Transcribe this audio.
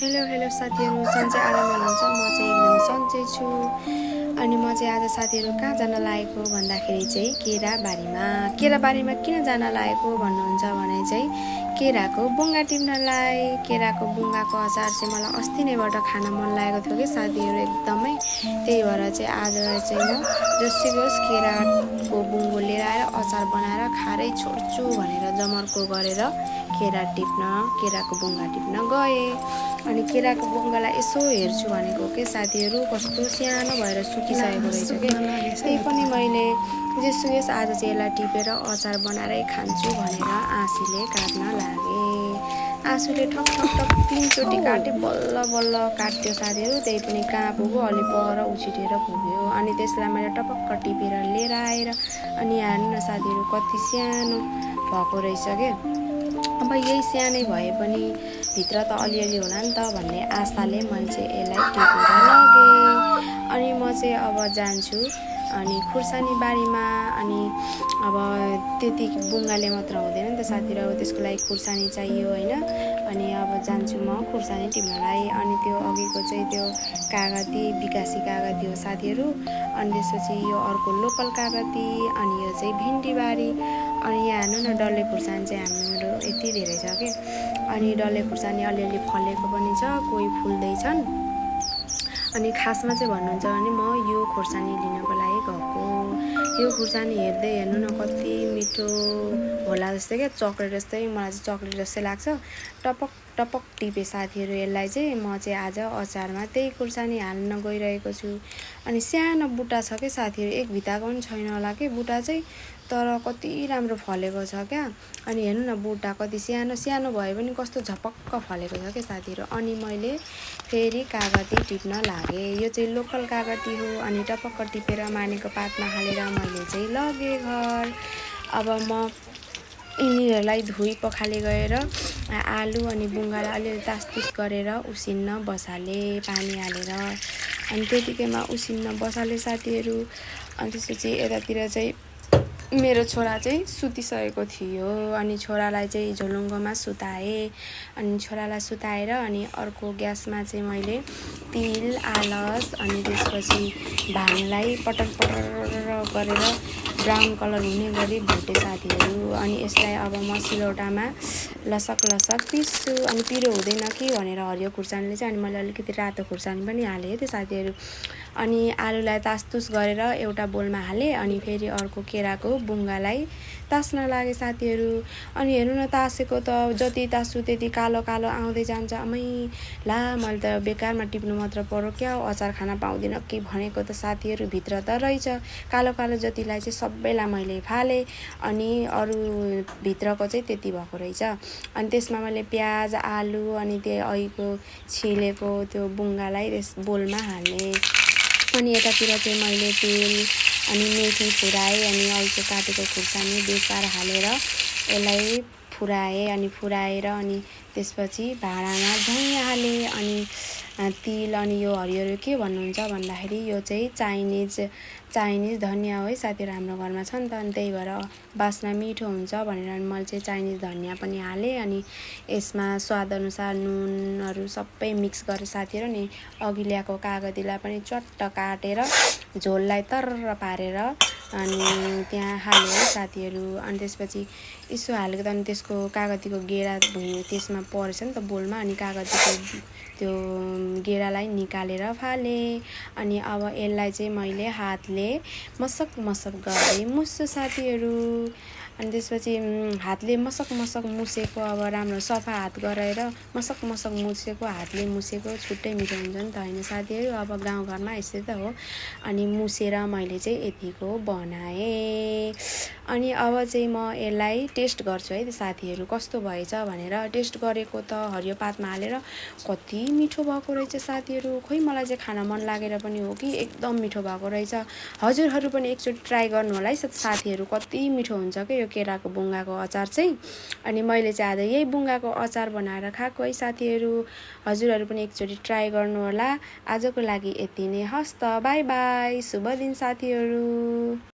Hello साथीहरू, सन्चै आरामै हुनुहुन्छ। म चाहिँ एकदम सन्चै छु। अनि म चाहिँ आज साथीहरू कहाँ जान लागेको भन्दाखेरि चाहिँ केराबारीमा किन जान लागेको भन्नुहुन्छ भने चाहिँ केराको बुङ्गा टिप्नलाई। केराको बुङ्गाको अचार चाहिँ मलाई अस्ति नैबाट खान मन लागेको थियो कि साथीहरू एकदमै। त्यही भएर चाहिँ आज चाहिँ म जसोस् केराको बुङ्गो लिएर आएर अचार बनाएर खारै छोड्छु भनेर जमर्को गरेर केराको बुङ्गा टिप्न गएँ। अनि केराको बुङ्गालाई यसो हेर्छु भनेको के साथीहरू कस्तो सानो भएर सुकिसकेको रहेछ कि। त्यही पनि मैले जसोस् आज चाहिँ यसलाई टिपेर अचार बनाएरै खान्छु भनेर आँसीले काट्न लागेँ। आँसुले ठक ठक ठक 3 चोटि काटे, बल्ल बल्ल काट्यो साथीहरू। त्यही पनि कहाँ पुग्यो, अलि पर उछिटेर पुग्यो। अनि त्यसलाई मैले टपक्क टिपेर लिएर आएर अनि हेर्नु न साथीहरू कति सानो भएको रहेछ के। अब यही सानै भए पनि भित्र त अलिअलि होला नि त भन्ने आशाले मैले चाहिँ यसलाई टिपेर लगेँ। अनि म चाहिँ अब जान्छु अनि खुर्सानी बारीमा। अनि अब त्यति बुङ्गाले मात्र हुँदैन नि त साथीहरू, अब त्यसको लागि खुर्सानी चाहियो होइन। अनि अब जान्छु म खुर्सानी टिप्नलाई। अनि त्यो अघिको चाहिँ त्यो कागती विकासी कागती हो साथीहरू। अनि त्यसपछि यो अर्को लोकल कागती। अनि यो चाहिँ भिन्डीबारी। अनि यहाँ हेर्नु न डल्ले खुर्सानी चाहिँ हाम्रो यति धेरै छ कि। अनि डल्ले खुर्सानी अलिअलि फलेको पनि छ, कोही फुल्दैछन्। अनि खासमा चाहिँ भन्नुहुन्छ भने म यो खुर्सानी लिनको लागि गएको। यो खुर्सानी हेर्नु न कति मिठो होला जस्तै क्या, चक्लेट जस्तै। मलाई चाहिँ चक्लेट जस्तै लाग्छ। टपक टपक टिपे साथीहरू यसलाई चाहिँ म चाहिँ आज अचारमा त्यही खुर्सानी हाल्न गइरहेको छु। अनि सानो बुट्टा छ कि साथीहरू, एक भित्ताको पनि छैन होला कि बुट्टा चाहिँ, तर कति राम्रो फलेको छ क्या। अनि हेर्नु न बुट्टा कति सानो सानो भए पनि कस्तो झपक्क फलेको छ क्या साथीहरू। अनि मैले फेरि कागती टिप्न लागेँ। यो चाहिँ लोकल कागती हो। अनि टपक्क टिपेर मानेको पातमा हालेर मैले चाहिँ लगेँ घर। अब म यिनीहरूलाई धोइ पखाली गएर आलु अनि बुङ्गालाई अलिअलि तासतुस गरेर उसिन्न बसालेँ पानी हालेर। अनि त्यतिकैमा उसिन्न बसालेँ साथीहरू। अनि त्यसपछि यतातिर चाहिँ मेरो छोरा चाहिँ सुतिसकेको थियो। अनि छोरालाई चाहिँ झोलुङ्गोमा सुताएँ। अनि छोरालाई सुताएर अनि अर्को ग्यासमा चाहिँ मैले तिल आलस अनि त्यसपछि भाङलाई पटर पटर गरेर ब्राउन कलर हुने गरी भुटेँ साथीहरू। अनि यसलाई अब म सिलौटामा लसक लसक पिस्छु। अनि पिरो हुँदैन कि भनेर हरियो खुर्सानीले चाहिँ अनि मैले अलिकति रातो खुर्सानी पनि हालेँ त्यो साथीहरू। अनि आलुलाई तासतुस गरेर एउटा बोलमा हालेँ। अनि फेरि अर्को केराको बुङ्गालाई तास्न लागेँ साथीहरू। अनि हेर्नु न तासेको त जति तास्छु त्यति कालो कालो आउँदै जान्छ। ला मैले त बेकारमा टिप्नु मात्र पर्यो क्या, अचार खान पाउँदिनँ कि भनेको त साथीहरू, भित्र त रहेछ कालो कालो जतिलाई चाहिँ सबैलाई मैले फालेँ। अनि अरू भित्रको चाहिँ त्यति भएको रहेछ। अनि त्यसमा मैले प्याज आलु अनि त्यो अघिको छिलेको त्यो बुङ्गालाई त्यस बोलमा हालेँ। अनि यतातिर चाहिँ मैले तेल अनि मेथी फुराएँ। अनि अघिको काटेको खुर्सानी बेसार हालेर यसलाई फुराएँ। अनि फुराएर अनि त्यसपछि भाँडामा धनियाँ हालेँ। अनि तिल अनि यो हरियो के भन्नुहुन्छ भन्दाखेरि यो चाहिँ चाइनिज धनियाँ हो है साथीहरू, हाम्रो घरमा छ नि त। अनि त्यही भएर बास्ना मिठो हुन्छ भनेर मैले चाहिँ चाइनिज धनियाँ पनि हालेँ। अनि यसमा स्वादअनुसार नुनहरू सबै मिक्स गरेँ साथीहरू। नि अघि ल्याएको कागतीलाई पनि चट्ट काटेर झोललाई तरर पारेर अनि त्यहाँ हालेँ साथीहरू। अनि त्यसपछि यसो हालेको त अनि त्यसको कागतीको गेडा त्यसमा परेछ नि त बोलमा। अनि कागतीको त्यो गेडालाई निकालेर फालेँ। अनि अब यसलाई चाहिँ मैले हातले मसक मसक गर्दै मुस्छु साथीहरू। अनि त्यसपछि हातले मसक मसक मुसेको अब राम्रो सफा हात गरेर मसक मसक मुसेको हातले मुसेको छुट्टै मिठो हुन्छ नि त होइन साथीहरू। अब गाउँघरमा यसै त हो। अनि मुसेर मैले चाहिँ यतिको बनाएँ। अनि अब चाहिँ म यसलाई टेस्ट गर्छु है साथीहरू कस्तो भएछ भनेर। टेस्ट गरेको त हरियो पातमा हालेर कति मिठो भएको रहेछ साथीहरू। खोइ मलाई चाहिँ खान मन लागेर पनि हो कि एकदम मिठो भएको रहेछ। हजुरहरू पनि एकचोटि ट्राई गर्नु होला है साथीहरू, कति मिठो हुन्छ क्या यो केराको बुङ्गाको अचार चाहिँ। अनि मैले चाहिँ आज यही बुङ्गाको अचार बनाएर खाएको है साथीहरू। हजुरहरू पनि एकचोटि ट्राई गर्नु होला। आजको लागि यति नै, हस् त, बाई बाई, शुभ दिन साथीहरू।